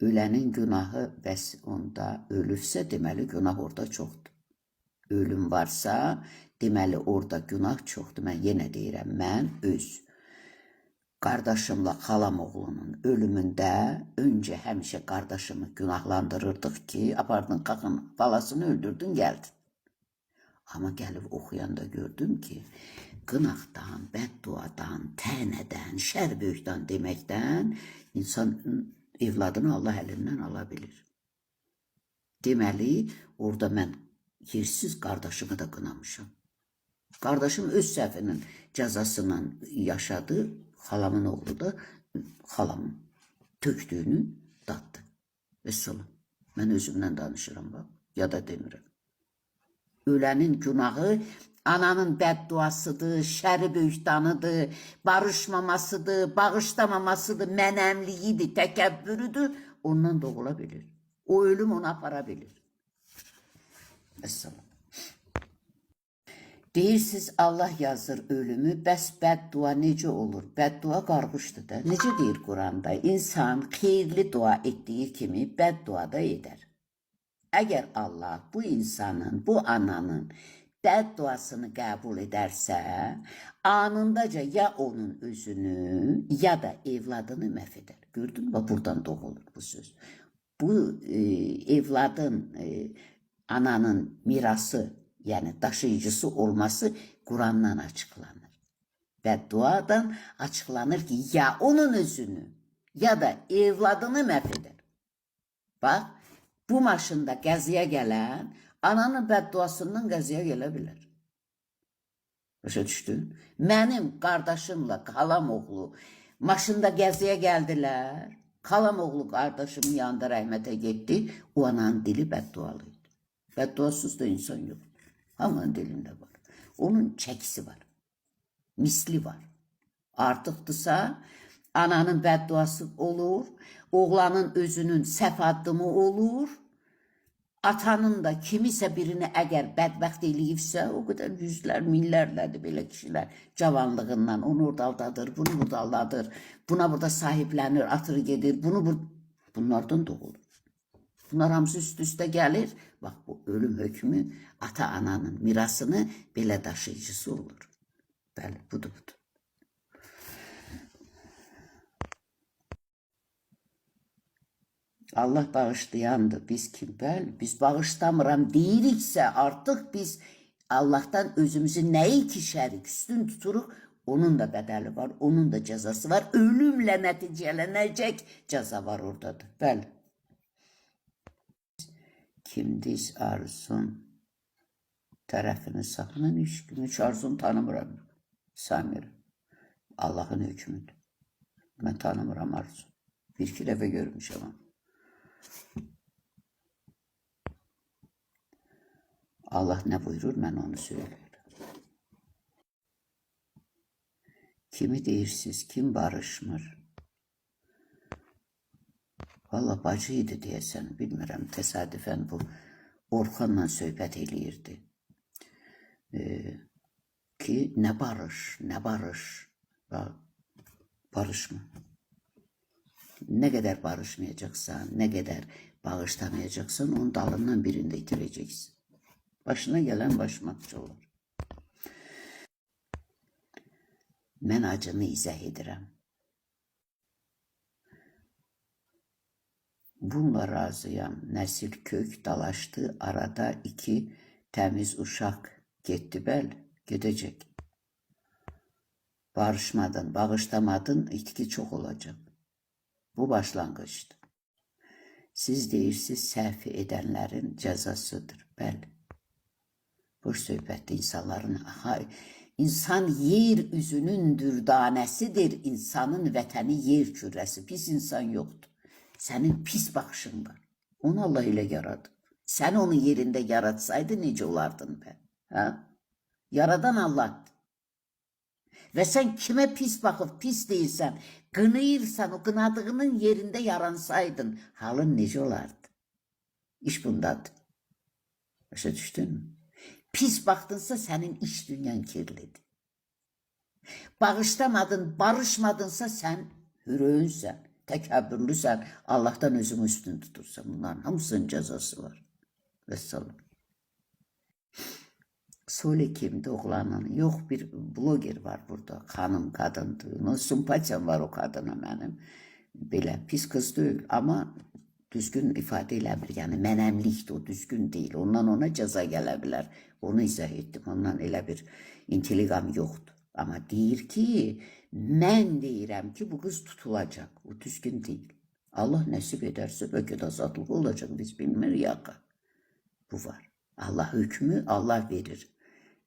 Ölənin günahı bəs onda ölübsə, deməli günah orada çoxdur. Ölüm varsa, deməli orada günah çoxdur. Mən yenə deyirəm, mən öz qardaşımla xalam oğlunun ölümündə öncə həmişə qardaşımı günahlandırırdıq ki, apardın qaxın balasını öldürdün, gəldin. Amma gəlib oxuyanda gördüm ki, qınaqdan, bədduadan, tənədən, şər böyükdən deməkdən insan evladını Allah əlindən ala bilir. Deməli, orada mən yersiz qardaşımı da qınamışam. Qardaşım öz səhvinin cəzasından yaşadı, xalamın oğlu da xalamın tökdüyünü datdı. Vəssalam. Mən özümdən danışıram bax, ya da demirəm. Ölənin günahı ananın bədduasıdır, şəri böyükdanıdır, barışmamasıdır, bağışlamamasıdır, mənəmliyidir, təkəbbürüdür. Ondan doğula bilir. O ölüm onu apara bilir. Vəssalam. Deyirsiniz Allah yazır ölümü, bəs bəddua necə olur? Bəddua qarğışdır da. Necə deyir Quranda? İnsan xeyirli dua etdiyi kimi bəddua da edər. Əgər Allah bu insanın, bu ananın bədduasını qəbul edərsə, anındaca ya onun özünü, ya da evladını məhv edər. Gördün mü? Buradan doğulur bu söz. Bu evladın, ananın mirası, yəni daşıyıcısı olması Qurandan açıqlanır. Bədduadan açıqlanır ki, ya onun özünü, ya da evladını məhv edər. Bax, bu maşında qəziyə gələn ananın bədduasından qəziyə gələ bilər. Başa düşdün? Mənim qardaşımla xalam oğlu maşında qəziyə gəldilər. Xalam oğlu qardaşımın yanında rəhmətə getdi. O ananın dili bəddualı idi. Bədduasız da insan yox. Hamının dilində var. Onun çəkisi var. Misli var. Artıqdırsa ananın bədduası olur, oğlanın özünün səhv addımı olur. Atanın da kimisə birini əgər bədbəxt eləyibsə, o qədər yüzlər, minlərlədir belə kişilər cavanlığından onu orada aldadır, bunu burada aldadır, buna burada sahiblənir, atır gedir, bunu bunlardan doğulur. Bunlar hamısı üst üstə gəlir. Bax bu ölüm hökmü ata ananın mirasını belə daşıyıcısı olur. Bəli, budur budur. Allah bağışlayandır. Biz kim? Bəli, biz bağışlamıram deyiriksə artıq biz Allah'tan özümüzü nəyi ki şərik üstün tuturuq, onun da bədəli var, onun da cəzası var. Ölümlə nəticələnəcək cəza var oradadır. Bəli. Kimdiz Arzun tərəfini saxlanan heç kim, heç Arzunu tanımıram. Saymıram. Allahın hökmüdür. Mən tanımıram Arzunu. Bir iki dəfə görmüşəm amma. Allah nə buyurur, mən onu söylüyorum. Kimi deyirsiniz, kim barışmır? Valla bacı idi deyəsən, bilmirəm, təsadüfən bu Orxanla söhbət eləyirdi. Ki nə barış, nə barış, barışma. Nə qədər barışmayacaqsan, nə qədər bağışlamayacaqsan, onun dalından birini də itirəcəksin. Başına gələn başmaqçı olur. Mən acını izah edirəm. Bununla razıyam. Nəsil kök dalaşdı. Arada iki təmiz uşaq getdi. Bəli, gedəcək. Barışmadın, bağışlamadın, itki çox olacaq. Bu başlanğıcdır. Siz deyirsiniz, səhv edənlərin cəzasıdır. Bəli. Boş söhbətdir insanların. İnsan yer üzünün dürdanəsidir. İnsanın vətəni yer kürəsi. Pis insan yoxdur. Sənin pis baxışın var. Onu Allah elə yaradıb. Sən onun yerində yaratsaydı necə olardın bə? Hə? Yaradan Allahdır. Və sən kimə pis baxıb pis deyirsən, qınayırsan, o qınadığının yerində yaransaydın, halın necə olardı? İş bundadır. Başa düşdün mü? Pis baxdınsa sənin iç dünyan kirlidir. Bağışlamadın, barışmadınsa sən hüröynsən. Təkəbbürlüsən, Allahdan özünü üstün tutursan. Bunların hamısının cəzası var. Vəssalam. Sole kimdi oğlanın? Yox, bir bloger var burada. Xanım, qadındır. Ona simpatiyam var o qadına mənim. Belə pis qız deyil, amma düzgün ifadə eləmir. Yəni mənəmlikdir, o düzgün deyil. Ondan ona cəza gələ bilər. Onu izah etdim. Ondan elə bir intiqam yoxdur. Amma deyir ki, mən deyirəm ki, bu qız tutulacaq. O düzgün deyil. Allah nəsib edərsə bəlkə də azadlıq olacaq. Biz bilmirik axı. Bu var. Allah hökmü Allah verir.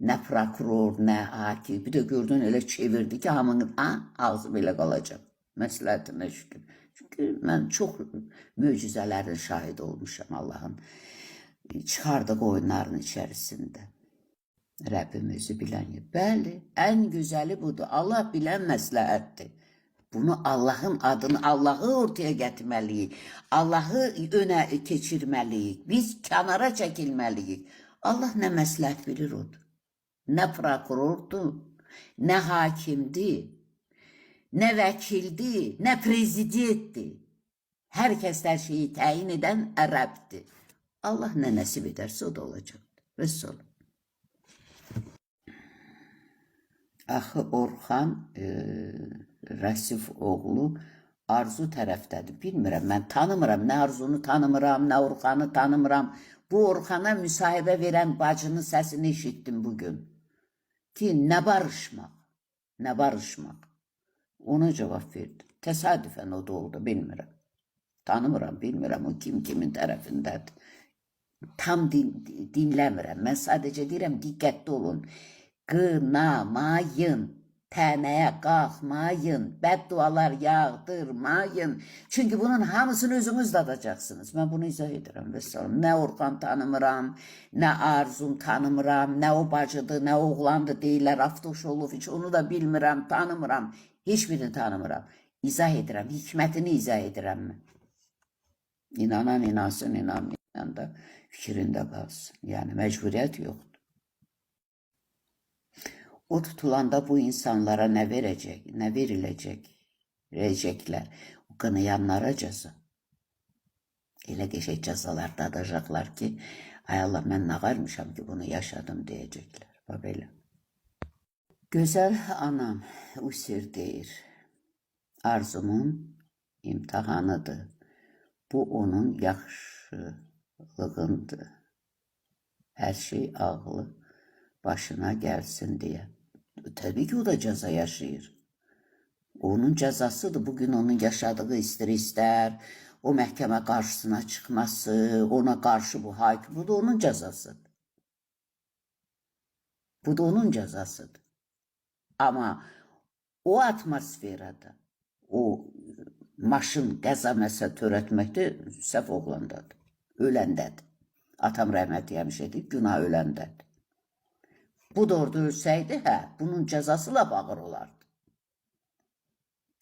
Nə prokuror, nə hakim. Bir də gördün elə çevirdi ki, hamının ağzı belə qalacaq. Məsləhətinə şükür. Çünki mən çox möcüzələrin şahidi olmuşam Allahın çıxardığı oyunların içərisində. Rəbbim özü bilən. Bəli, ən gözəli budur. Allah bilən məsləhətdir. Bunu Allahın adını, Allahı ortaya gətirməliyik. Allahı önə keçirməliyik. Biz kənara çəkilməliyik. Allah nə məsləhət bilir odur. Nə prokurordur, nə hakimdir, nə vəkildir, nə prezidentdir. Hər kəs hər şeyi təyin edən Rəbbdir. Allah nə nəsib edərsə o da olacaqdır. Vəssalam. Axı Orxan Rəsif oğlu Arzu tərəfdədir. Bilmirəm, mən tanımıram. Nə Arzunu tanımıram, nə Orxanı tanımıram. Bu Orxana müsahibə verən bacının səsini eşitdim bugün. Ki, nə barışmaq, nə barışmaq. Ona cavab verdi. Təsadüfən o da oldu, bilmirəm. Tanımıram, bilmirəm o kim kimin tərəfindədir. Tam dinləmirəm. Mən sadəcə deyirəm, diqqətli olun. Qınamayın, tənəyə qalxmayın, bəddualar yağdırmayın. Çünki bunun hamısını özünüz dadacaqsınız. Mən bunu izah edirəm. Vəssalam. Nə Orxan tanımıram, nə Arzun tanımıram, nə o bacıdır, nə oğlandır deyirlər, Avtoşolov, heç onu da bilmirəm, tanımıram. Heç birini tanımıram. İzah edirəm, hikmətini izah edirəm mən. İnanan inansın, inanmayan da fikrində qalsın. Yəni məcburiyyət yoxdur. O tutulanda bu insanlara nə verəcək, nə veriləcək, verəcəklər. O qınayanlara cəza. Elə qəşəng cəzalar dadacaqlar ki, ay Allah, mən nə varmışam ki, bunu yaşadım deyəcəklər. Bax belə. Gözəl anam Usir deyir, arzumun imtahanıdır. Bu onun yaxşılığındır. Hər şey ağlı başına gəlsin deyə. Təbii ki, o da cəza yaşayır. Onun cəzasıdır. Bugün onun yaşadığı streslər, o məhkəmə qarşısına çıxması, ona qarşı bu hakim, bu da onun cəzasıdır. Bu da onun cəzasıdır. Amma o atmosferada, o maşın qəza məsə törətməkdə səhv oğlandadır, öləndədir. Atam rəhmətli həmişə deyib, günah öləndədir. Bu da orada ölsəydi, hə, bunun cəzası lap ağır olardı.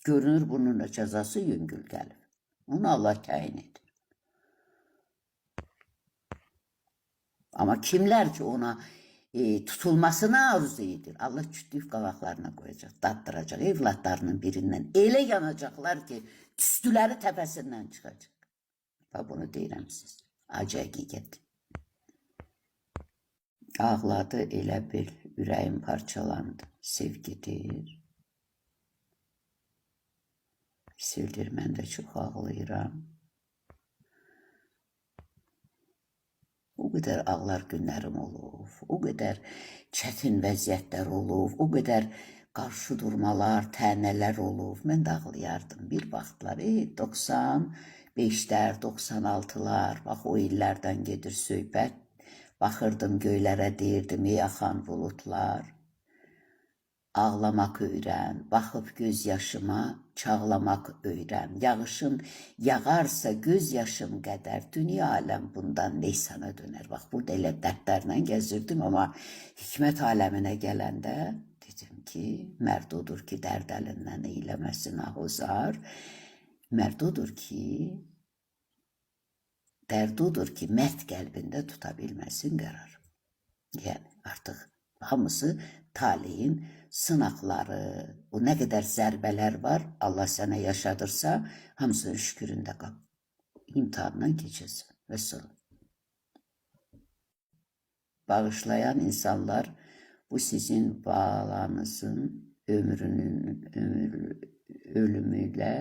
Görünür bunun da cəzası yüngül gəlib. Onu Allah təyin edir. Amma kimlər ki ona tutulmasını arzu edir, Allah cütlük qabaqlarına qoyacaq, daddıracaq evlatlarının birindən. Elə yanacaqlar ki, tüstüləri təpəsindən çıxacaq. Bax, bunu deyirəm siz. Acı həqiqət. Ağladı elə bil, ürəyim parçalandı. Sevgidir. Sildir, mən də çox ağlayıram. O qədər ağlar günlərim olub, o qədər çətin vəziyyətlər olub, o qədər qarşı durmalar, tənələr olub. Mən də ağlayardım bir vaxtlar. 95-lər, 96-lar, bax o illərdən gedir söhbət. Baxırdım göylərə, deyirdim, ey axan buludlar. Ağlamaq öyrən, baxıb göz yaşıma çağlamaq öyrən. Yağışın yağarsa göz yaşım qədər, dünya aləm bundan neysana dönər. Bax, burada elə dərdlərlə gəzirdim, amma hikmət aləminə gələndə dedim ki, mərd odur ki, dərd əlindən eyləməsin ahuzar. Mərd odur ki, dərd odur ki, mərd qəlbində tuta bilməsin qərar. Yəni, artıq Hamısı taleyin sınaqları, o nə qədər zərbələr var, Allah sənə yaşadırsa, hamısının şükründə qal. İmtahandan keçəsən. Vəssalam. Bağışlayan insanlar bu sizin balanızın ömrünün ölümüyle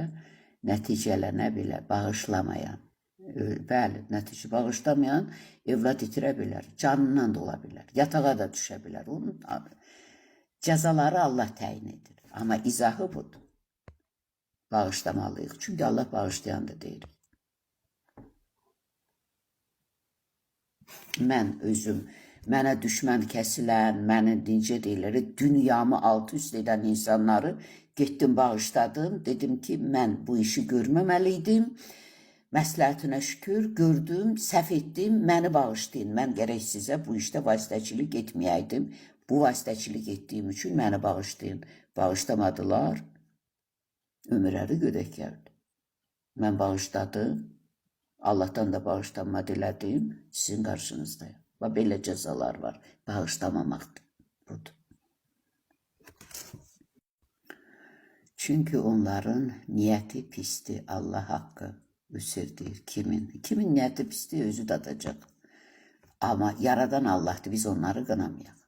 nəticələnə bilər. Bağışlamayan. Bəli, nəticə bağışlamayan evlad itirə bilər, canından da ola bilər, yatağa da düşə bilər. Onun cəzaları Allah təyin edir. Amma izahı budur. Bağışlamalıyıq. Çünki Allah bağışlayan da deyil. Mən özüm, mənə düşmən kəsilən, məni necə deyirlər, dünyamı alt üst edən insanları getdim bağışladım. Dedim ki, mən bu işi görməməli idim. Məsləhətinə şükür, gördüm, səhv etdim, məni bağışlayın. Mən gərək sizə bu işdə vasitəçilik etməyəydim. Bu vasitəçilik etdiyim üçün məni bağışlayın. Bağışlamadılar. Ömürləri gödək gəldi. Mən bağışladım. Allah'tan da bağışlanma dilədim. Sizin qarşınızdayım. Və belə cəzalar var. Bağışlamamaqdır. Budur. Çünki onların niyyəti pisdir. Allah haqqı üsir deyir. Kimin? Kimin niyyəti pisdir, özü dadacaq. Amma yaradan Allahdır. Biz onları qınamayaq.